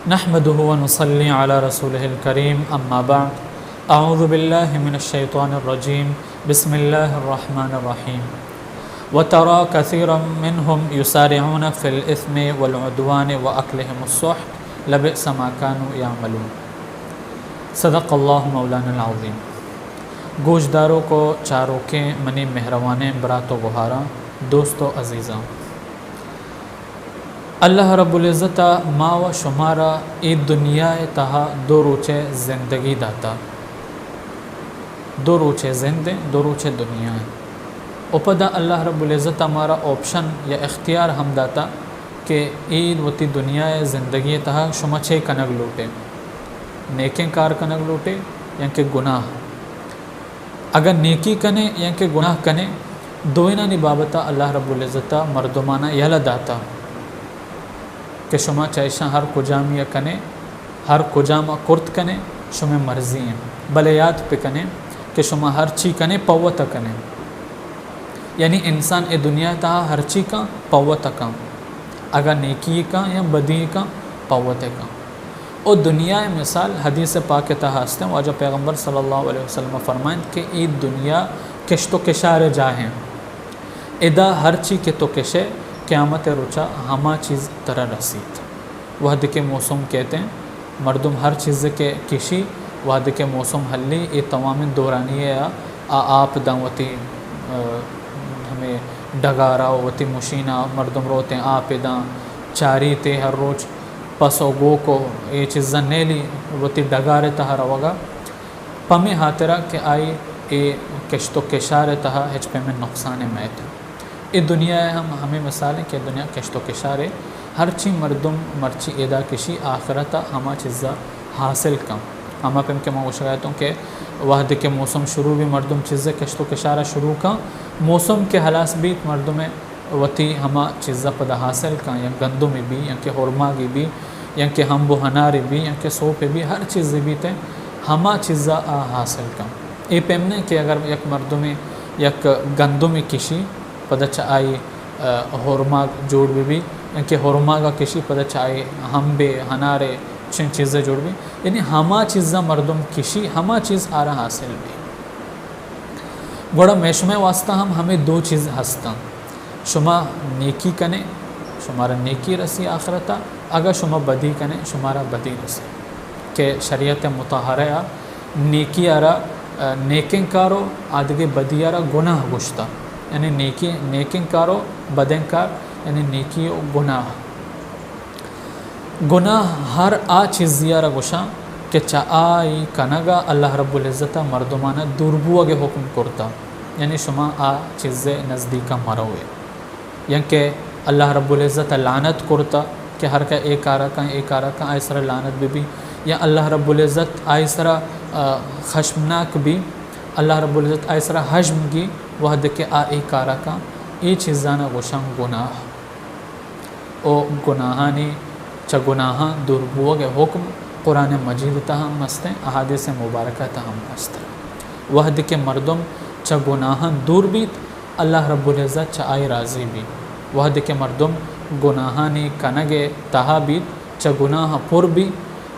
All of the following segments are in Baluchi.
نحمده ونصلي على رسوله الكريم، أما بعد. أعوذ بالله من الشيطان الرجيم. بسم الله الرحمن الرحيم. وترى كثيرا منهم يسارعون في الإثم والعدوان وأكلهم السحت، لبئس ما كانوا يعملون. صدق الله مولانا العظيم. گوشداروک و چاروکیں منی مہروانیں برات و گہاراں، دوست و عزیزاں، اللہ رب العزت ء ما و شمارا اے دنیا ء تہا دو روچے زندگی داتا۔ دو روچے زند انت، دو روچے دنیا انت۔ و پدا اللہ رب العزت ء مارا آپشن یا اختیار ہم داتا کہ اے وتی دنیا ء زندگی ء تہا شما چے کنگ لوٹے، نیکیں کار کنگ لوٹے یا کہ گناہ۔ اگاں نیکی کنے یا کہ گناہ کنے، دوئینانی بابت ء اللہ رب العزت ء مردماناں یلہ داتا کہ شما چہ ایشاں ہر کجامی ء کنے، ہر کجام ء کرت کنے، شمئے مرضی انت۔ بلے یات بکنے کہ شما ہر چی کنے، پہ وت ء کنے۔ یعنی انسان اے دنیا ء تہا ہر چی کن، پہ وت ء کن۔ اگاں نیکی کن یا بدی کن، پہ وت ء کن۔ او دنیا ء مثال حدیث پاک ء تہا ہستیں، واجہ پیغمبر صلی اللہ علیہ وسلم فرمائنت کہ اے دنیا کشت و کشار ء جاہ انت۔ ادا ہر چی کہ تو کشے، قیامت ء روچا ہما چیز ترا رسیت۔ وہدے کہ موسم کیت انت، مردم ہر چیز کہ کشی، وہدے کہ موسم ہلی، اے توامیں دورانی ء آ آپ داں وتی، ا، ہمے ڈگارا و وتی مشینا مردم روتیں آپ داں، چاریتے ہر روچ پس و گوک و اے چیزاں نیلی وتی ڈگار ء تہا روگا، پمے ہاترا کہ آئی اے کشت و کشار ء تہا ہچ پیمیں نقصانے مئیت۔ اے دنیا ء ہم ہمے مثال انت کہ دنیا کشت و کشارے، ہرچی مردم مرچی ادا کشی، آخرت ء ہما چیزا حاصل کن۔ ہما پیم کہ من گوشگا اتوں کہ وہدے کہ موسم شروع بی، مردم چیزے کشت و کشارا شروع کن، موسم کہ ہلاس بیت، مردم وتی ہما چیزا پدا حاصل کن، یا گندمے بی، یا کہ ہرماگے بی، یا کہ ہمب و ہنارے بی، یا کہ سوپے بی، ہر چیزے بیت، ہما چیزا آ حاصل کن۔ اے پیم نہ کہ اگر یک مردمے یک گندمے کشی، پدا چہ آئی، ء، ہورماگ جوڑ بہ بی، یا کہ ہورماگ ء کشی پدا چہ آئی ہمبے، ہنارے، چین چیزے جوڑ بی۔ یعنی ہما چیزاں مردم کشی، ہما چیز آرا حاصل بی۔ گڑا مئے شمئے واسطہ ہم ہمے دو چیز ہستاں۔ شما نیکی کنے، شمارا نیکی رسی آخرتا، اگہ شما بدی کنے، شمارا بدی رسی۔ کہ شریعت مطہرہ ء نیکی ء را، ء، نیکیں کار و آدگہ بدی ء را گناہ گوشتہ۔ یعنی نیکی، نیکیں کار و بدیں کار، یعنی نیکی و گناہ۔ گناہ ہر آ چیزی ء را گوشاں کہ چہ آئی کنگ ء اللہ رب العزت ء مردمان ء دور بوگ ء حکم کرتہ۔ یعنی شما آ چیز ء نزدیک ء مروے۔ یا کہ اللہ رب العزت ء لعنت کرتہ کہ ہر کہ اے کارا کن، اے کارا کن، آئی سرا لعنت بہ بی۔ یا اللہ رب العزت آئی سرا، آ، خشمناک بی، اللہ رب العزت آئی سرا حجم گی، وہدے کہ آ اے کارا کن، اے چیزانا گوشاں گناہ۔ او گناہانی، چہ گناہاں دور بوگ ء حکم قرآن مجید تہا ہم استیں، احادیث مبارکہ تہا ہم است۔ وہدے کہ مردم چہ گناہاں دور بیت، اللہ رب العزت چہ آئی راضی بی۔ وہدے کہ مردم گناہانی کنگ ء تہا بیت، چہ گناہ پر بی،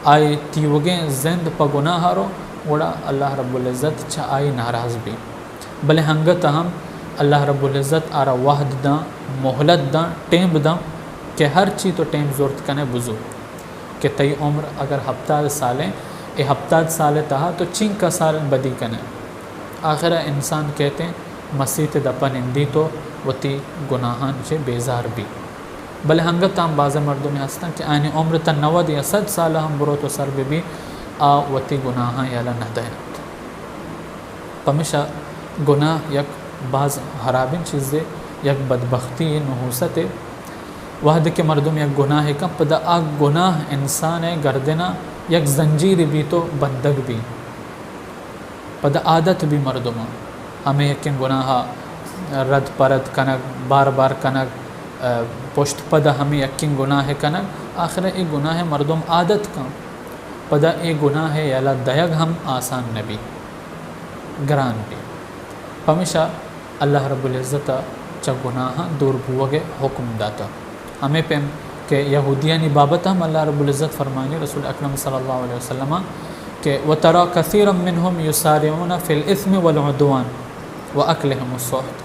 آئی تیوگیں زند پہ گناہ رو، گڑا اللہ رب العزت چہ آئی ناراض بی۔ بلے ہنگت ہم اللہ رب العزت آرا وہد داں، مہلت داں، ٹیمب داں کہ ہر چی تو ٹیمب زرت کنے بزو۔ کہ تئی عمر اگر ہپتاد سالیں، اے ہپتاد سال تہا تو چینکا سال بدی کنے۔ آخر انسان کہتے مسیت دپا نندی تو وتی گناہان چے بیزار بی۔ بلے ہنگت ہم بازیں مردمے ہستن کہ آیانی عمر تا نود یا صد سال ہم برو تو سر بہ بی، آ وتی گناہاں یلہ نہ دینت۔ پمیشا گناہ یک باز ہرابیں چیزے، یک بدبختی، نحوستے۔ وہدے کہ مردم یک گناہے کن، پدا آ گناہ انسان ء گردنا یک زنجیرے بیت و بندگ بی۔ پدا عادت بی مردماں ہمے یکیں گناہ ء رد پہ رد کنگ، بار بار کنگ، ء پشت پدا ہمے یکیں گناہ ء کنگ، آخر ء اے گناہ ء مردم عادت کن، پدا اے گناہ ء یلہ دئیگ ہم آسان نہ بی، گران بی۔ پمیشا اللہ رب العزت ء چہ گناہاں دور بوگ ء حکم داتہ۔ ہمے پیم کہ یہودیانی بابت ہم اللہ رب العزت فرمانی، رسول اکرم صلی اللہ علیہ وسلم، کہ وترى كثيرا منهم يسارعون في الإثم والعدوان وأكلهم السحت،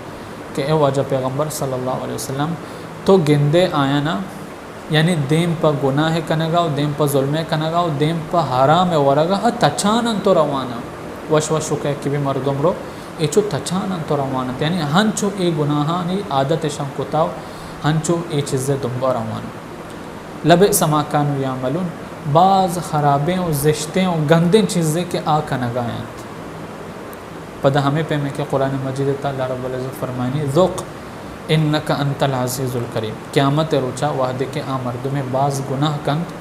کہ اے واجہ پیغمبر صلی اللہ علیہ وسلم، تو گندے آیانا، یعنی دیم پہ گناہ کنگا و دیم پہ ظلم کنگا و دیم پہ حرام ورگا، آ تچان انت و روان انت۔ وش وش کہ کہ بھی مردم رو، اے چو تچان انت و روان انت، یعنی ہنچو اے گناہانی عادت شان کتا و ہنچو اے چیز دنبا روان انت۔ لبئس ما كانوا يعملون، باز خرابیں و زشتیں و گندیں چیزے کہ آ کنگا انت۔ پدا ہمے پیمیں کہ قرآن مجید ء تہا اللہ رب العزت فرمانی، ذق انك انت العزيز الكريم۔ قیامت ء روچا وہدے کہ آ مردمے باز گناہ کنت،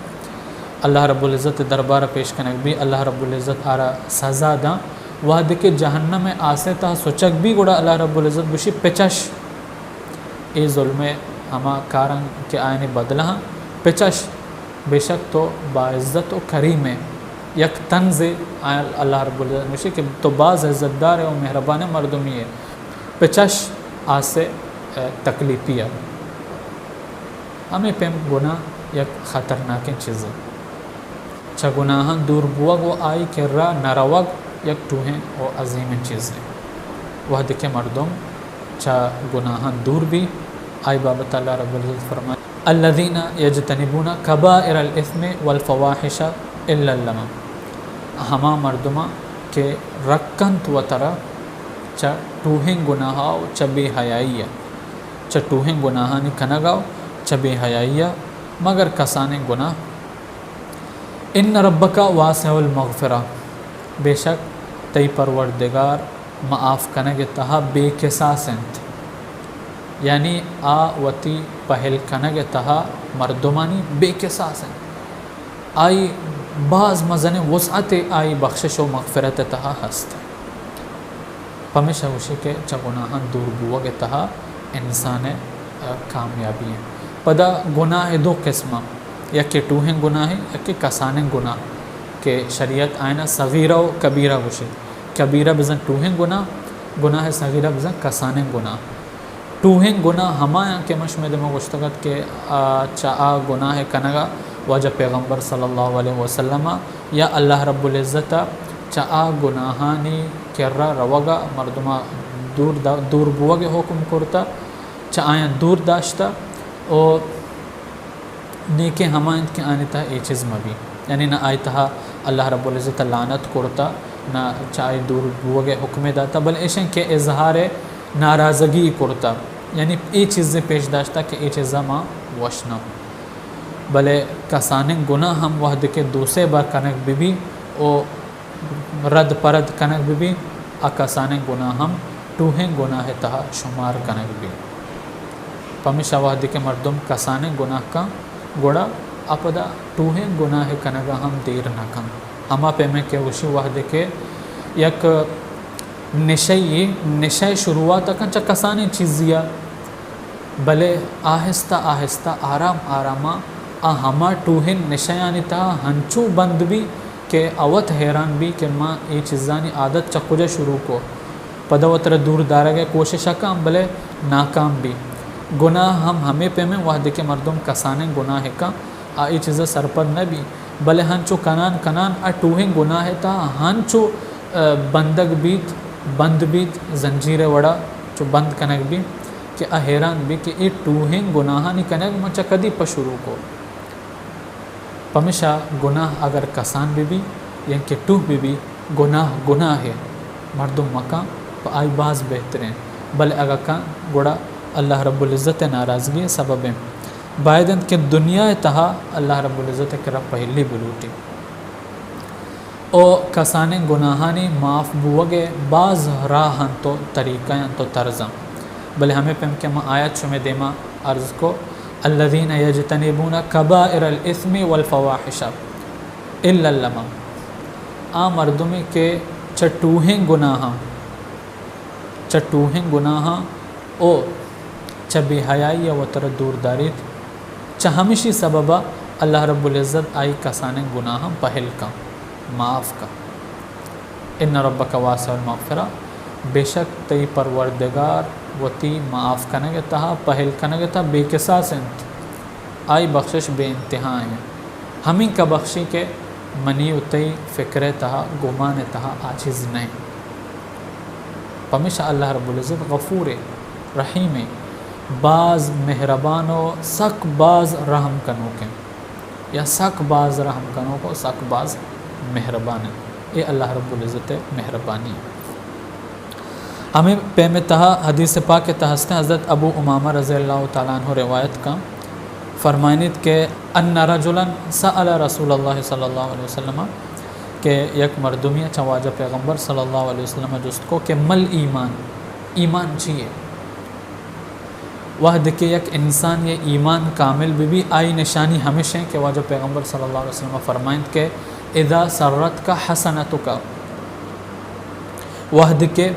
اللہ رب العزت ء دربار ء پیش کنگ بی، اللہ رب العزت آرا سزا داں۔ وہدے کہ جہنم ء آس ء تہا سچگ بی، گڑا اللہ رب العزت گوشی، پچش۔ اے ظلم ء ہما کاراں کہ آیانی بدلہ آں، پچش، بے شک تو باعزت و کریم ئے۔ یک طنزے، آ، اللہ رب العزت گوشی کہ تو باز عزت دار ئے و مہربانیں مردمی ئے۔ پچش آس ء، ا، تکلیپی ء۔ ہمے پیم گناہ یک خطرناکیں چیزے۔ چہ گناہاں دور بوگ و آئی کرا نہ روگ یک ٹوہیں و عظیمیں چیزے۔ وہدے کہ مردم چہ گناہاں دور بی، آئی بابت اللہ رب العزت فرمائے، الذين يجتنبون كبائر الإثم والفواحش إلا اللمم۔ ہما مردماں کہ رکنت وترا چہ ٹوہیں گناہا و چہ بے حیائی ء، چہ ٹوہیں گناہانی کنگا و چہ بے حیائی ء، مگر کسانیں گناہ۔ ان ربک واسع المغفرہ، بے شک تئی پروردگار معاف کنگ ء تہا بے کساس انت۔ یعنی آ وتی پہل کنگ ء تہا مردمانی بے کساس انت۔ آئی باز مزنیں وسعت آئی بخشش و مغفرت ء تہا ہست۔ پمیشا گوشی کہ چہ گناہاں دور بوگ ء تہا انسان ء، ا، کامیابی انت۔ پدا گناہ دو قسم انت، یکے ٹوہیں گناہ، یکے کسانیں گناہ کہ شریعت آئینا صغیرہ و کبیرہ گوشی۔ کبیرہ بزن ٹوہیں گناہ، گناہ صغیرہ بزن کسانیں گناہ۔ ٹوہیں گناہ ہمایاں کہ من شمئے دیما گوشتگ ات کہ، آ، چہ آ گناہ کنگا واجہ پیغمبر صلی اللہ علیہ وسلم ء یا اللہ رب العزت ء چہ آ گناہانی کرا روگا مردما دور دا-، دور بوگ ء حکم کرتا، چہ آیاں دور داشتا و نیکیں ہما انت کہ آنی تہا اے چیز مہ بی، یعنی نہ آئی تہا اللہ رب العزت ء لعنت کرتا، نہ چہ آئی دور بوگ ء حکمے داتا، بلے ایشن کہ اظہار ناراضگی کرتا، یعنی اے چیزے پیش داشتا کہ اے چیزا ما وش نہ۔ بلے کسانیں گناہ ہم وہدے کہ دو سے بار کنگ بہ بی و رد پرد کنگ بہ بی، آ کسانیں گناہ ہم ٹوہیں گناہ ء تہا شمار کنگ بی۔ پمیشا وہدے کہ مردم کسانیں گناہ کن، گڑا آ پدا ٹوہیں گناہ ء کنگ ء ہم دیر نہ کن۔ ہما پیمیں کہ گوشی وہدے کہ یک نشہ یے، نشہ ء شروعات ء کن چہ کسانیں چیزے ء، بلے آہستہ آہستہ، آرام آرام ء آ ہما ٹوہیں نشہانی تہا ہنچو بند بی کہ آ وت حیران بی کہ ما اے چیزانی عادت چہ کجا شروع کو۔ پدا وترا دور دارگ ء کوشش ء کن، بلے ناکام بی۔ گناہ ہم ہمے پیمیں، وہدے کہ مردم کسانیں گناہ کن، آ اے چیز ء سرپد نہ بی، بلے ہنچو کنان کنان آ ٹوہیں گناہ ء تہا ہنچو، ء، بندگ بیت، بند بیت، زنجیر ء وڑا چو بند کنگ بیت کہ آ حیران بیت کہ اے ٹوہیں گناہانی کنگ من چہ کدی پہ شروع کو۔ پمیشا گناہ اگر کسان بہ بی یا کہ ٹوہ بہ بی، گناہ گناہ ء، مردم مکن، پہ آئی باز بہتریں، بلے اگاں کن گڑا اللہ رب العزت ء ناراضگی ء سبب انت۔ باید انت کہ دنیا ء تہا اللہ رب العزت ء کرا پہلی بلوٹی۔ او کسانیں گناہانی معاف بوگ ء باز راہ انت و طریقہ انت و طرز انت۔ بلے ہمے پیم کہ ما آیت شمے دیما عرض کو، الذين يجتنبون كبائر الإثم والفواحش إلا اللمم۔ آ مردمے کہ چہ ٹوہیں گناہاں، چہ ٹوہیں گناہاں او چہ بے حیائی ء وترا دور داریت، چہ ہمشی سبب ء اللہ رب العزت آئی کسانیں گناہاں پہل کن، معاف کن۔ ان ربک واسع المغفرہ، بے شک تئی پروردگار وتی معاف کنگ ء تہا، پہل کنگ ء تہا بے کساس انت۔ آئی بخشش بے انتہا ایں۔ ہمینکہ بخشی کہ منی و تئی فکر ءِ تہا، گمان ءِ تہا آ چیز نہ ایں۔ پمیشا اللہ رب العزت غفور ایں، رحیم ایں، باز مہربان و سک باز رحم کنوک ایں، یا سک باز رحم کنوک و سک باز مہربان ایں۔ اے اللہ رب العزت ءِ مہربانی ایں۔ ہمے پیم ءِ تہا حدیث پاک ءِ تہا ہستیں، حضرت ابو امامہ رضی اللہ تعالیٰ عنہ روایت کن، فرمائنیت کہ ان رجلا سأل رسول اللہ صلی اللہ علیہ وسلم، کہ یک مردمی چہ واجہ پیغمبر صلی اللہ علیہ وسلم جست کو کہ مل ایمان، ایمان چی ایں؟ وہدے کہ یک انسان ءِ ایمان کامل بہ بی، آئی نشانی ہمیش ایں کہ واجہ پیغمبر صلی اللہ علیہ وسلم فرمائنت کہ اذا سرتک حسنتک، وہدے کہ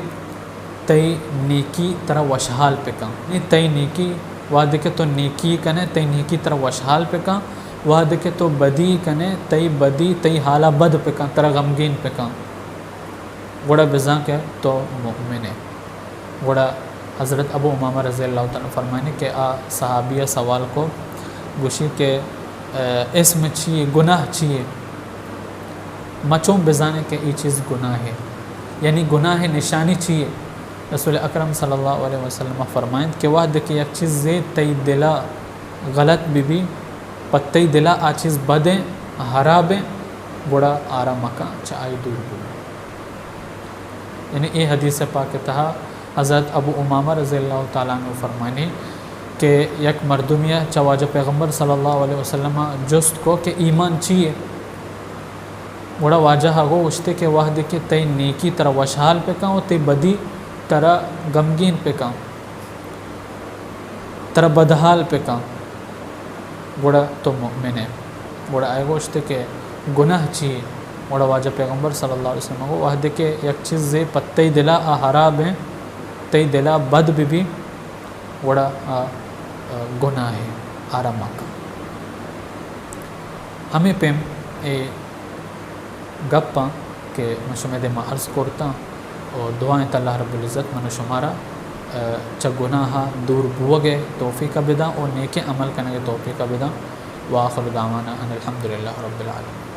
تئی نیکی ترا وشحال بکن۔ نی تئی نیکی، وہدے کہ تو نیکی کنے، تئی نیکی ترا وشحال بکن، وہدے کہ تو بدی کنے، تئی بدی تئی حالا بد بکن، ترا غمگین بکن، گڑا بزاں کہ تو مؤمن ئے۔ گڑا حضرت ابو امامہ رضی اللہ تعالیٰ عنہ فرمائنی کہ آ صحابی ءَ سوال کو، گوشی کہ، اے، اسم چی ایں، گناہ چی ایں؟ ما چون بزانیں کہ اے چیز گناہ ایں؟ یعنی گناہ ءِ نشانی چی ایں؟ رسول اکرم صلی اللہ علیہ وسلم فرمائنت کہ وہدے کہ یک چیزے تئی دل ءَ غلط بہ بی، پہ تئی دل ءَ آ چیز بد ایں، حراب ایں، گڑا آرا مکن، چہ آئی دور بو۔ یعنی اے حدیث پاک ءِ تہا حضرت ابو امامہ رضی اللہ تعالیٰ عنہ فرمائنی کہ یک مردمی ءَ چہ واجہ پیغمبر صلی اللہ علیہ وسلم ءَ جست کو کہ ایمان چی ایں؟ گڑا واجہ ءَ گوشتے کہ وہدے کہ تئی نیکی ترا وشحال بکن و تئی بدی ترا غمگین بکن، ترا بدحال بکن، گڑا تو مؤمن ئے۔ گڑا آئی گوشتے کہ گناہ چی ایں؟ گڑا واجہ پیغمبر صلی اللہ علیہ وسلم گو، وہدے کہ یک چیزے پہ تئی دل ءَ آ حراب ایں، تئی دل ءَ بد بہ بی، گڑا آ، آ، گناہ ایں، آرا مکن۔ ہمے پیم اے گپاں کہ من شمئے دیما عرض کرتاں، و دعا انت اللہ رب العزت من و شمارا، آ، چہ گناہ ءَ دور بوگ ءِ توفیق ءَ بداں و نیکیں عمل کنگ ءِ توفیق ءَ بداں۔ وآخر دعوانا ان الحمد للہ رب العالمین۔